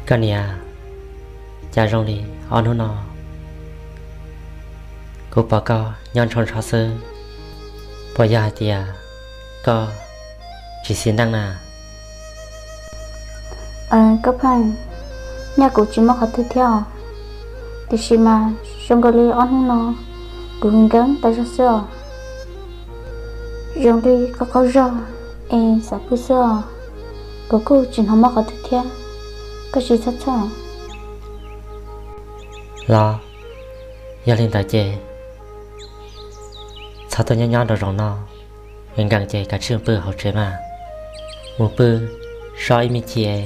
Koj niam, cas zoo li ob hnub no kuv pom koj nyob nrho nrho xwb, puas yog hais tias koj tsis xis neej na? Koj pheej, nyaj kuv tsis muaj qhov twg thiab os, tiam sis mas zoo nkaus li ob hnub no kuv nkees tas zog xwb os. Zoo li qaug qaug zog es xav pw xwb os, kuv kuj tsis hnov muaj qhov twg thiab, koj tsis txhob txhawj. Los, yog li ntawd ces txhob tuaj nyob nyob nraum zoov no, nkees ces kav tsij mus pw hauv tsev mas, mus pw so ib me chim,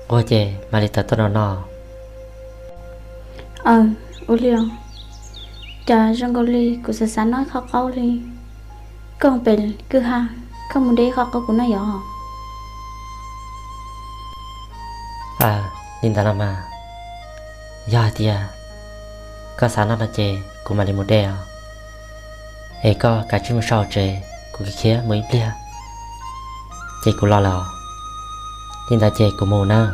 nquag ces mam li tawm tuaj nraum no. Aws, ua li os. Cas zoo nkaus li kuv xav xav noj ib qho qaub li. Koj pem kwj ha, koj mus de ib qho qaub kuv noj yom? Aws, li ntawd los mas, yog hais tias koj xav noj no ces kuv mam li mus de os. Es koj kav tsij mus so hauv tsev, kuv khiav mus ib pliag ces kuv los lawm os. Li ntawd ces kuv mus nawb.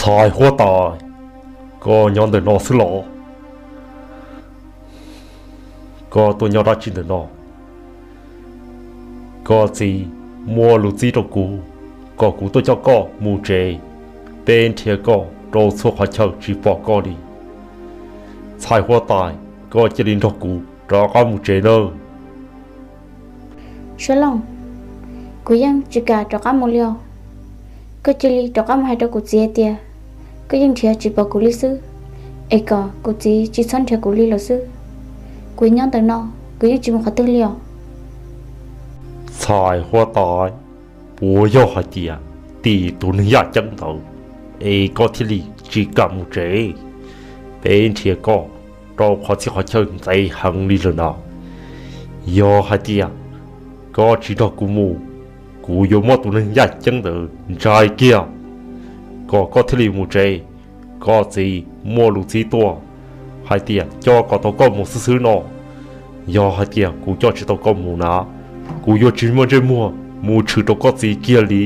Ntxhais huab tais, koj nyob ntawm no xwb los? Koj tuaj nyob dab tsi ntawm no? Koj txiv muaj lus txib rau kuv, kom kuv tuaj coj koj mus tsev, peb nrhiav koj rau txhua qhov chaw tsis pom koj li. Ntxhais huab tais, koj cia li nrog kuv rov qab mus tsev nawb. Suab Looj, kuv yeej tsis kam rov qab mus li os. Koj cia li rov qab mus hais rau kuv txiv hais tias koj yeej nrhiav tsis pom kuv li xwb, es kom kuv txiv tsis txhob nrhiav kuv li lawm xwb. Kuv nyob ntawm no, kuv yeej tsis mus qhov twg li os. Ntxhais huab tais, puas yog hais tias tim tus neeg yaj ceeb ntawd es koj thiaj li tsis kam mus tsev? Peb nrhiav koj rau qhov txhia qhov chaw ntxeev heev li lawm no. Yog hais tias koj tsis nrog kuv mus, kuv yuav muab tus neeg yaj ceeb ntawd ntsais kiag, kom koj thiaj li mus tsev. Koj txiv muaj lus txib tuaj hais tias coj kom tau koj mus xwb xwb no. Yog hais tias kuv coj tsis tau koj mus na, kuv yuav tsis muaj ntsej muag mus tshwm rau koj txiv kiag li.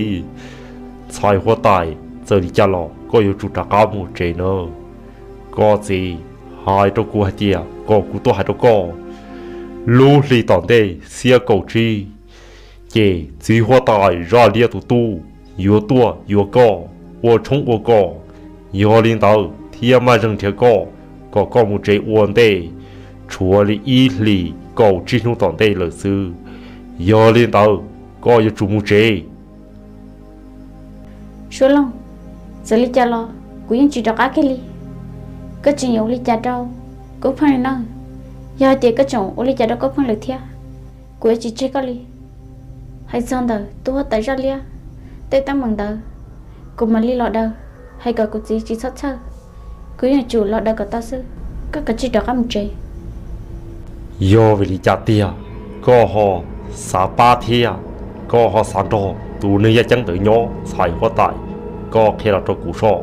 Ntxhais huab tais, txawm li cas los koj yuav tsum rov qab mus tsev nawb. Koj txiv hais rau kuv hais tias kom kuv tuaj hais rau koj, lub hlis tom ntej xiab kaum tsib ces txiv huab tais Zaj Liab tus tub yuav tuaj yuav koj ua tshoob ua kos. Yog li ntawd thiaj maj zeeg nrhiav koj, kom koj mus tsev ua ntej, tshuav li ib hlis kaum tsib hnub tom ntej lawm xwb. Yog li ntawd koj yuav tsum mus tsev. Suab Looj, txawm li cas los kuv yeej tsis rov qab kiag li. Koj tseem yuav ua li cas rau Koob Pheej li na? Yog hais tias koj tseem ua li cas rau Koob Pheej lawm thiab, kuv yuav tsis tseg koj li. Hais txog ntawm tus huab tais Zaj Liab tej teeb meem ntawd, kuv mam li los daws, hais kom kuv txiv tsis txhob txhawj. Kuv yeej tsum los daws kom tau xwb, koj kav tsij rov qab mus tsev. Yog vim li cas tiag koj ho xav pab thiab koj ho xav nrog tus neeg yaj ceeb ntawd nyob, ntxhais huab tais? Koj qhia los rau kuv soj,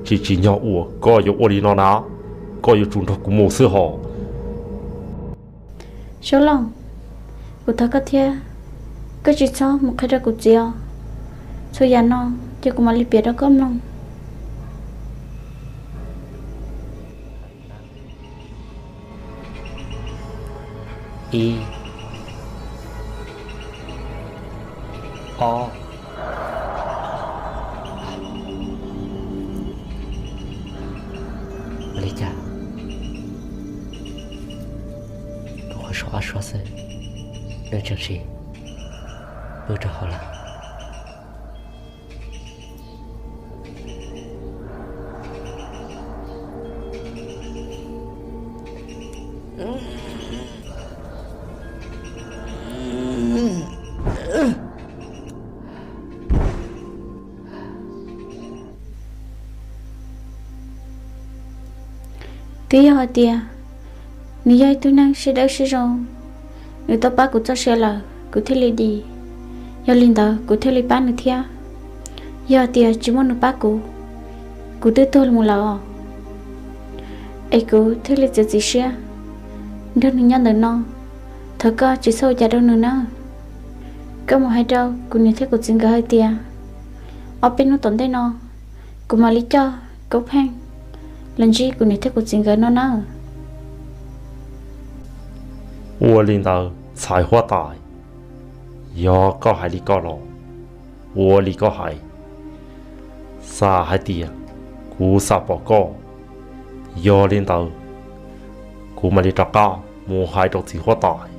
tsis tsim nyog uas koj yuav ua li no na, koj yuav tsum nrog kuv mus xwb hos. Suab Looj, kuv thov koj thiab, koj tsis txhob mus qhia rau kuv txiv os. Txhua yam no ces kuv mam li piav rau koj mloog. Ib, ob, ua li cas kuv qhov suab ob suab xwb, nws tseem sim pw rau hauv lawm. Twb yog hais tias Nws yog ib tug neeg siab dawb siab zoo, nws tau pab kuv txoj sia lawm kuv thiaj li dim, yog li ntawd kuv thiaj li pab nws thiab. Yog tias tsis muaj nws pab kuv, kuv twb tuag mus lawm os. Es kuv thiaj li txiav txim siab nrog nws nyob ntawm no. Thov koj tsis txhob ua cas rau nws nawb. Koj mus hais rau kuv niam thiab kuv txiv nkawd hais tias ob peb hnub tom ntej no kuv mam li coj Koob Pheej los ntsib kuv niam thiab kuv txiv nkawd no nawb. Ua li ntawd ntxhais huab tais, yog koj hais li ko los ua li koj hais. Xav hais tias kuv xav pom koj, yog li ntawd kuv mam li rov qab mus hais rau txiv huab tais.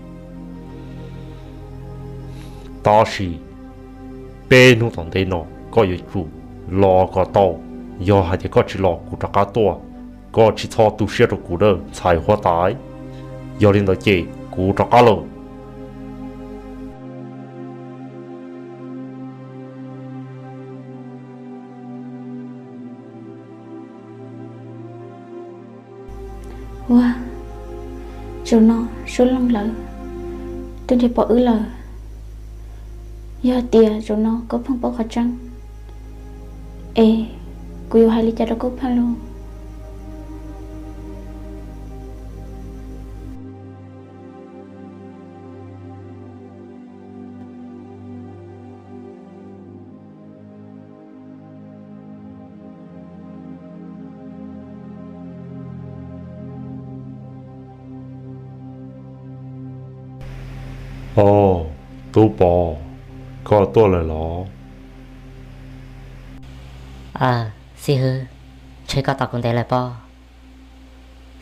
Tab sis peb hnub tom ntej no koj yuav tsum los kom tau, yog hais tias koj tsis los kuv rov qab tuaj. Koj tsis txhob tu siab rau kuv lawm ntxhais huab tais, yog li ntawd ces kuv rov qab lawm. Ua, zaum no suab loog lawm, twb nrhiav pom wb lawm. Yog tias zaum no Koob Pheej paub qhov tseeb, es kuv yuav hais li cas rau Koob Pheej lauj? Au, Tub Pov, koj tuaj lawm los? Xib hwb, ntshe koj tos kuv ntev lawm pob.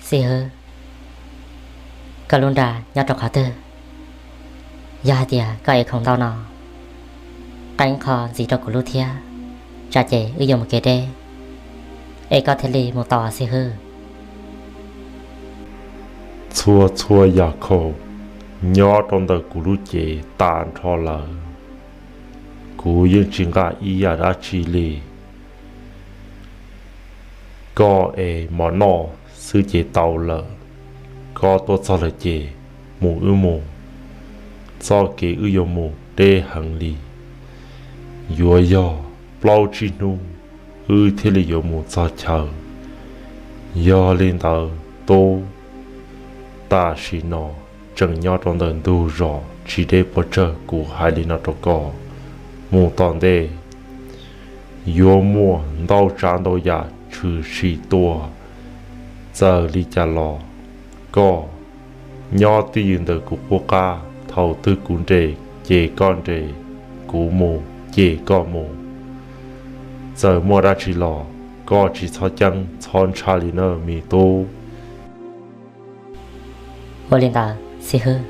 Xib hwb, koj lub nra nyob rau qhov twg? Yog hais tias koj ev khoom ntau no, qee qho ntxiv rau kuv lub thiab, tsam ces wb yuav mus kev deb, es koj thiaj li mus tau xib hwb. Txhua txhua yam khoom nyob rau ntawm kuv lub cev tas nrho lawm, kuv yeej tsis nqa ib yam dab tsi li. Koj ev mov noj xwb ces tau lawm. Koj tuaj txog lawm ces mus wb mus. Txoj kev wb yuav mus deb heev li, yuav yog plaub tsib hnub wb thiaj li yuav mus txog chaw. Yog li ntawd Tub, tam sim no tseem nyob rau ntawm ntug zos tsis deb puas tsawg, kuv hais li no rau koj, mus tom ntej yuav muaj ntau tsav ntau yam tshwm sim tuaj. Txawm li cas los koj nyob twj ywm ntawm kuv qub qab, thaum twg kuv nres ces koj nres, kuv mus ces koj mus. Txawm muaj dab tsi los koj tsis txhob ceeb txhob ntshai li na me tub. Ua li ntawd xib hwb.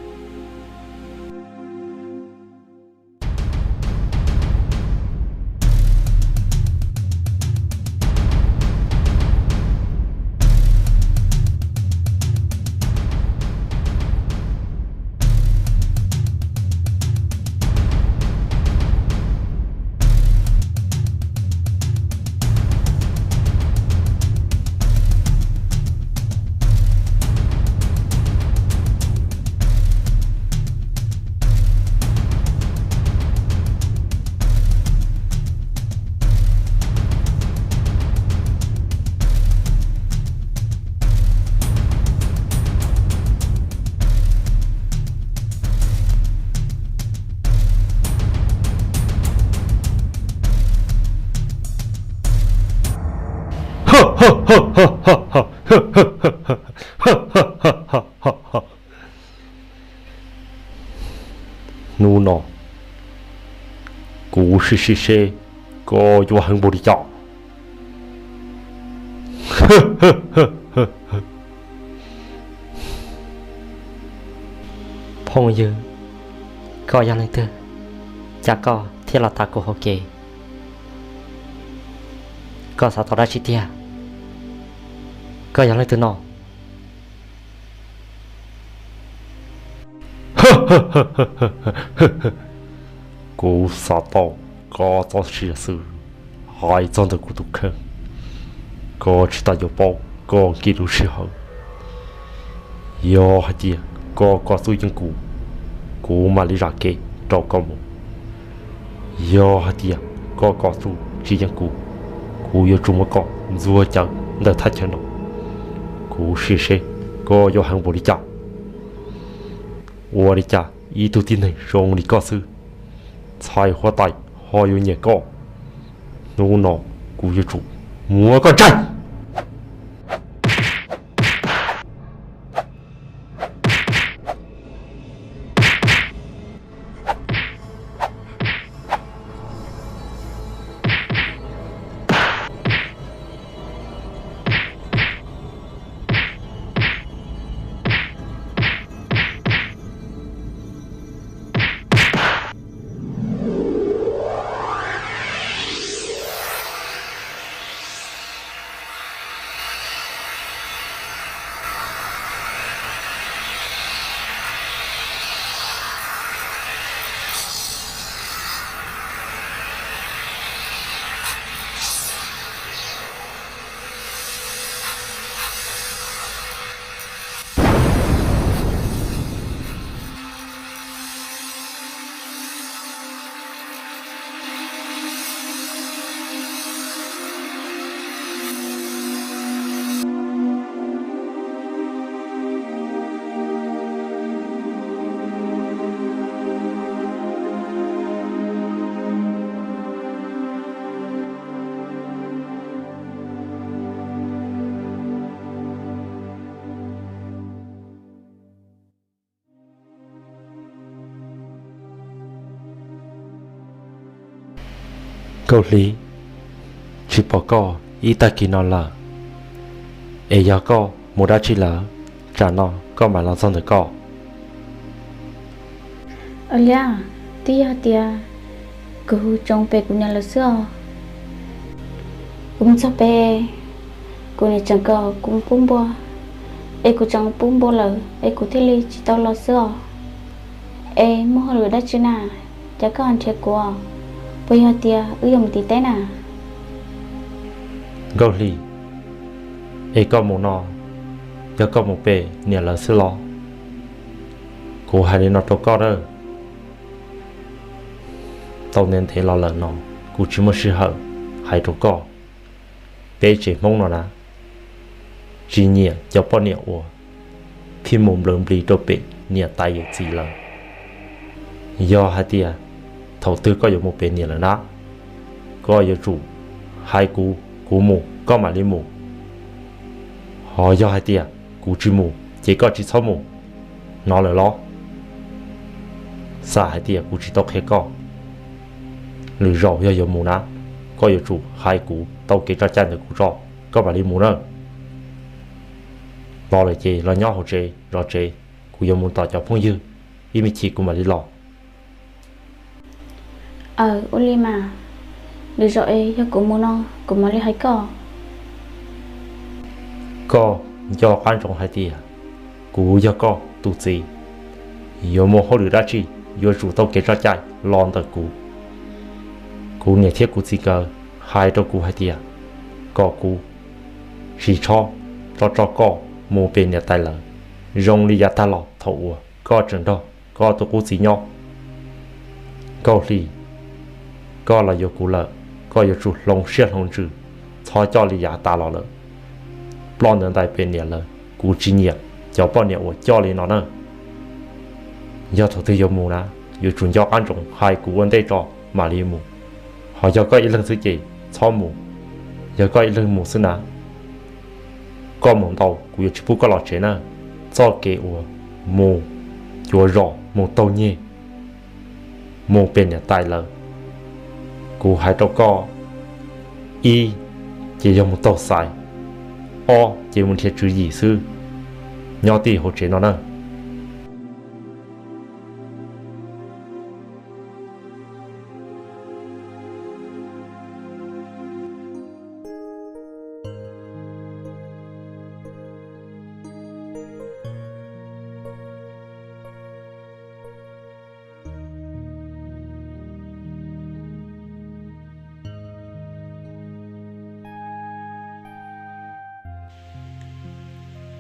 Hnub no kuv sim sim seb koj yuav heev npaum li cas. Phooj ywg, koj yog leej twg, cas koj thiaj los tav kuv hauv kev? Koj xav tau dab tsi tiag? Koj yog leej twg no? Kuv xav tau koj txoj sia xwb. Hais txog ntawm kuv tus kheej, koj tsis tas yuav paub koj nkim lub sij hawm. Yog hais tias koj kov Xub yeej kuv, kuv mam li zam kev rau koj mus. Yog hais tias koj kov Xub tsis yeej kuv, kuv yuav tsum muab koj ntxuag cawv ntawm thaj chaw no. Kuv sim seb koj yuav heev npaum li cas. Ua li cas ib tug tib neeg zoo li koj xwb, txhais huab tais ho yuav nyiam koj. Hnub no kuv yuav tsum muab koj ntsaig. Nkauj Hli, tsis pom koj ib tag kis no lawm, es yog koj mus dab tsi lawm? Tsam no koj mam los txog ntawm koj. Ua li, twb yog tias kuv hu tsoo pem kuv niam lawv xwb os. Kuv mus txog pem, kuv niam tseem kom kuv mus pub npua, es kuv tseem mus pub npua lawm es kuv thiaj li tsis tau los xwb os. Es muaj hauj lwm dab tsi na, cas koj ho nrhiav kuv? Puas yog tias wb yuav mus tim teb na? Nkauj Hli, es koj mus no, yog koj mus pem niam lawv xwb los? Kuv hais li no rau koj na, tau ntev ntev los lawm no, kuv tsis muaj sij hawm hais rau koj. Peb tsev Hmoob no na, tsis nyiam cov poj niam uas pheej mus nplawv nplig rau pem niam tais yawm txiv lawv. Yog hais tias thaum twg koj yuav mus pem niam lawv na, koj yuav tsum hais kuv, kuv mus koj mam li mus. Ho yog hais tias kuv tsis mus ces koj tsis txhob mus, hnov lawm los? Xam hais tias kuv tsis tau qhia koj. Lwm zaus yog yuav mus na, koj yuav tsum hais kuv tau kev tso cai ntawm kuv tso, koj mam li mus na. Los lawm ces los nyob hauv tsev zov tsev, kuv yuav mus tom cov phooj ywg, ib me chim kuv mam li los. Aws, ua li mas, lwm zaus es yog kuv mus no kuv mam li hais koj. Koj nco qab ntsoov hais tias kuv yog koj tus txiv, yuav muaj hauj lwm dab tsi yuav tsum tau kev tso cai los ntawm kuv. Kuv niam thiab kuv txiv nkawd hais rau kuv hais tias kom kuv tsis txhob tso tso koj mus pem niam tais lawv, zoo li yav tag los thaum uas koj tseem nrog koj tus qub txiv nyob. Nkauj Hli, koj los yuav kuv lawm, koj yuav tsum hloov siab hloov ntsws, txhob coj li yav tas los lawm. Ploj ntawd ntais pem niam lawv, kuv tsis nyiam cov poj niam uas coj li no na. Yog thaum twg yuav mus na, yuav tsum nco qab ntsoov hais kuv ua ntej tso mam li mus. Ho yog koj ib leeg xwb ces txhob mus, yog koj ib leeg mus xwb na, koj mus ntau kuv yuav tsis pub koj los tsev na. Txoj kev uas mus cuav zos, mus taug nyeg, mus pem niam tais lawv, kuv hais rau koj, ib ces yog mus taug xaiv, ob ces mus nrhiav tswv yim xwb, nyob tij hauv tsev no na.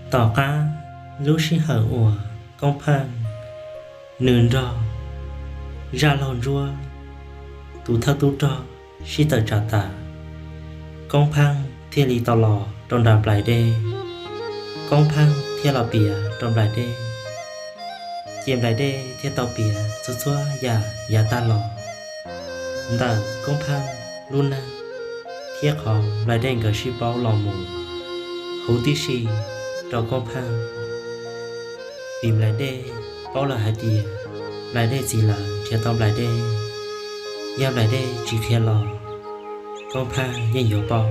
Tom qab Lub sij hawm uas Koob Pheej nws nrog zaj laug ntsuab tus thawj tub rog sib tawm tsam tas, Koob Pheej thiaj li tau los rau nram nplais dej. Koob Pheej thiaj los piav rau nplais dej, ces nplais dej thiaj tau piav txhua txhua yam yav tag los ntawm Koob Pheej lub neej thiab qhov nplais dej nkawd sib paub los mus huv tib si rau Koob Pheej. Vim nplais dej paub lawm hais tias nplais dej txiv lawv nrhiav tau nplais dej, yog nplais dej tsis qhia los Koob Pheej yeej yuav paub.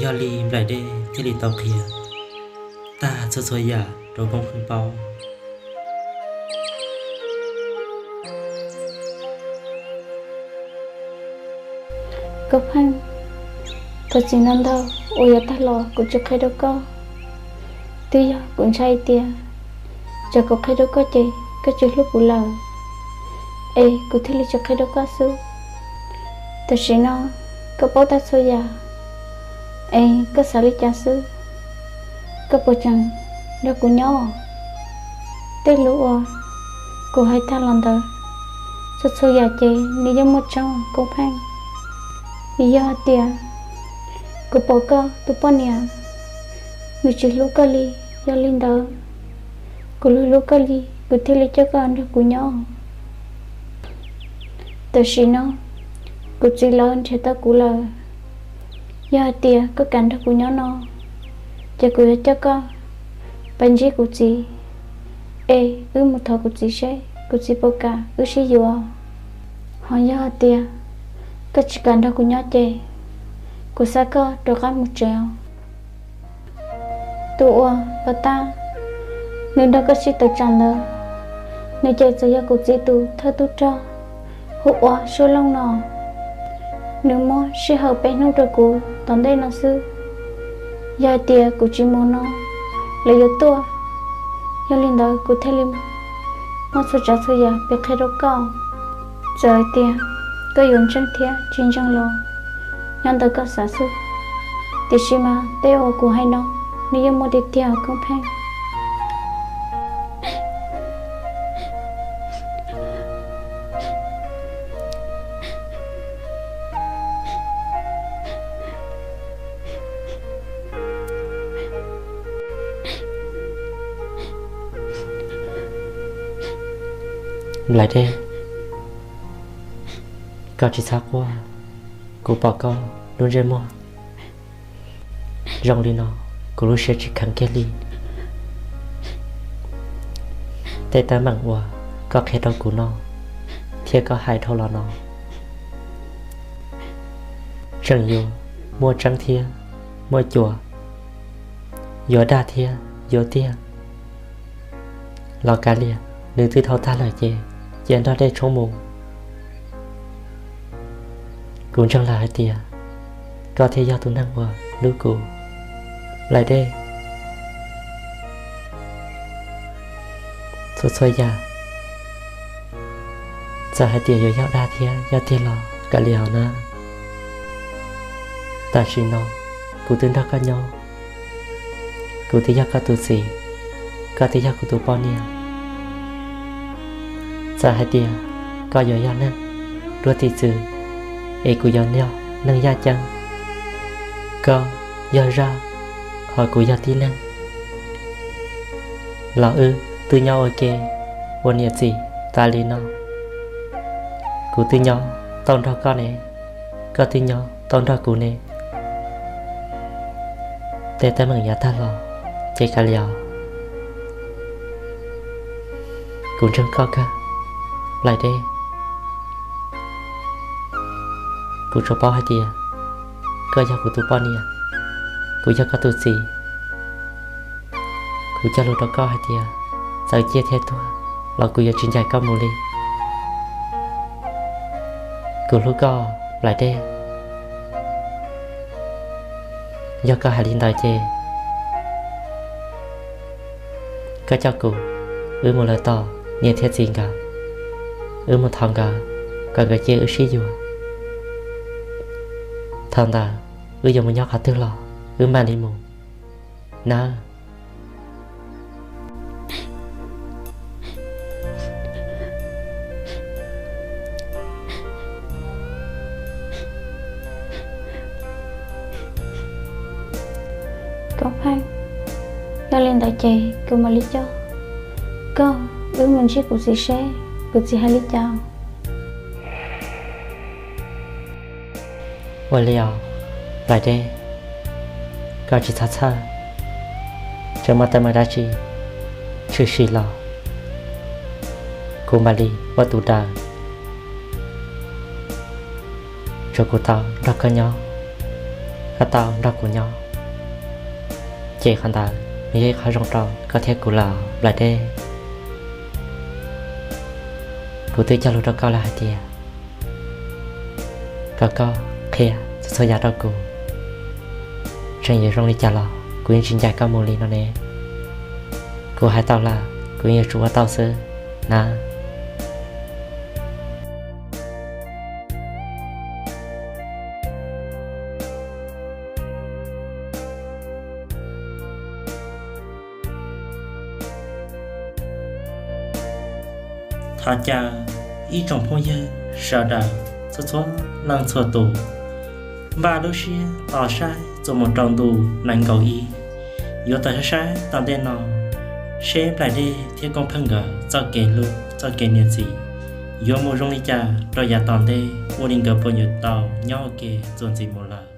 Yog li nplais dej thiaj li tau qhia tag txhua txhua yam rau Koob Pheej paub. Koob Pheej, thaum txiv no ntag uas yav tag los kuv tsis qhia rau koj, twb yog kuv ntshai tias tsam kuv qhia rau koj ces koj tsis hlub kuv lawm, es kuv thiaj li tsis qhia rau koj xwb. Tam sim no koj paub tag txhua yam, es koj xav li cas xwb? Koj puas tseem nrog kuv nyob? Tej lus uas kuv hais tag los ntawd, txhua txhua yam ces nws yeej muaj tseeb Koob Pheej. Vim yog hais tias kuv pom koj tus poj niam nws tsis hlub koj li, yog li ntawd kuv hlub hlub koj li kuv thiaj li coj koj nrog kuv nyob. Tam sim no kuv txiv lawv nrhiav tau kuv lawm, yog hais tias koj kam nrog kuv nyob no ces kuv yuav coj koj pais ntsib kuv txiv, es wb mus thov kuv txiv seb kuv txiv puas kam wb sib yuav. Ho yog hais tias koj tsis kam nrog kuv nyob ces kuv xa koj rov qab mus tsev os. Tus uas pas tab nws nrog koj sib tawm tsam ntawd, nws ces txawm yog kuv txiv tus thawj tub rog hu ua Suab Looj no. Nws muab sij hawm peb hnub rau kuv tom ntej no xwb. Yog hais tias kuv tsis mus no, lawv yuav tuaj. Yog li ntawd kuv thiaj li muab txhua tsav txhua yam piav qhia rau koj. Txawm hais tias koj yuav ntseeg thiab tsis ntseeg los nyob ntawm koj xav xwb, tiam sis mas tej uas kuv hais no nws yeej muaj tiag tiag Koob Pheej. Nplais Dej, koj tsis txhob quaj, kuv pom koj lub ntsej muag zoo li no, kuv lub siab tsis kheev kiag li. Tej teeb meem uas koj qhia rau kuv no thiab koj hais dhau los no tseem yuav muaj tseeb thiab muaj cuav, yuav dag thiab yuav tiag los kav liam, nws twb dhau tag lawm ces cia nrog dej tshoob mus. Kuv ntseeg lawm hais tias koj thiaj yog tus neeg uas hlub kuv, Nplais Dej. Txhua txhua yam, txawm hais tias yuav yog dag thiab yog tiag los kav liam hos na. Tam sim no kuv twb nrog koj nyob, kuv twb yog koj tus txiv, koj twb yog kuv tus poj niam. Txawm hais tias koj yuav yog neeg ruaj tim txwv, es kuv yuav yog neeg yaj ceeb, koj yog zaj, hos kuv yog tib neeg, los wb twb nyob ua ke ua niam txiv tas li no. Kuv twb nyob tau nrog koj ne, koj twb nyob tau nrog kuv ne. Tej teeb meem yav tag los ces kav liam, kuv ntseeg koj kawg, Nplais Dej. Kuv tsuas paub hais tias koj yog kuv tus poj niam, kuv yog koj tus txiv. Kuv cog lus rau koj hais tias txawm ciaj thiab tuag los kuv yuav tsis ncaim koj mus li. Kuv hlub koj, Nplais Dej. Yog koj hais li ntawd ces koj coj kuv, wb mus lawm tom niam thiab txiv nkawd, wb mus thov nkawd kom nkawd cia wb sib yuav. Thaum ntawd wb yuav mus nyob qhov twg los wb mam li mus nawb. Pheej, yog li ntawd ces kuv mam li coj koj wb mus ntsib kuv txiv seb kuv txiv hais li cas. Ua li os Nplaim Dej, koj tsis txhob txhawj, tseem muaj teeb meem dab tsi tshwm sim los kuv mam li ua tus daws. Tsuav kuv tau nrog koj nyob, koj tau nrog kuv nyob, ces qhov ntawd nws yog ib qho zoo rau koj thiab kuv lawm Nplaim Dej. Kuv twb cog lus rau koj lawm hais tias kom koj qhia txhua txhua yam rau kuv, tseem yuav zoo li cas los kuv yeej tsis ncaim koj mus li no ne. Kuv hais tau lawm, kuv yeej yuav tsum ua tau xwb na. Thov caw ib tsoom phooj ywg sawv daws txhua txhua leej txhua tus npaj lub siab tos saib txuas mus rau ntu nees nkaum ib, yuav tau saib saib tom ntej no seb Nplaim Dej thiab Koob Pheej nkawd txoj kev hlub txoj kev niam txiv yuav mus zoo li cas rau yav tom ntej, ua li nkawd puas yuav tau nyob ua ke txuas ntxiv mus lawm.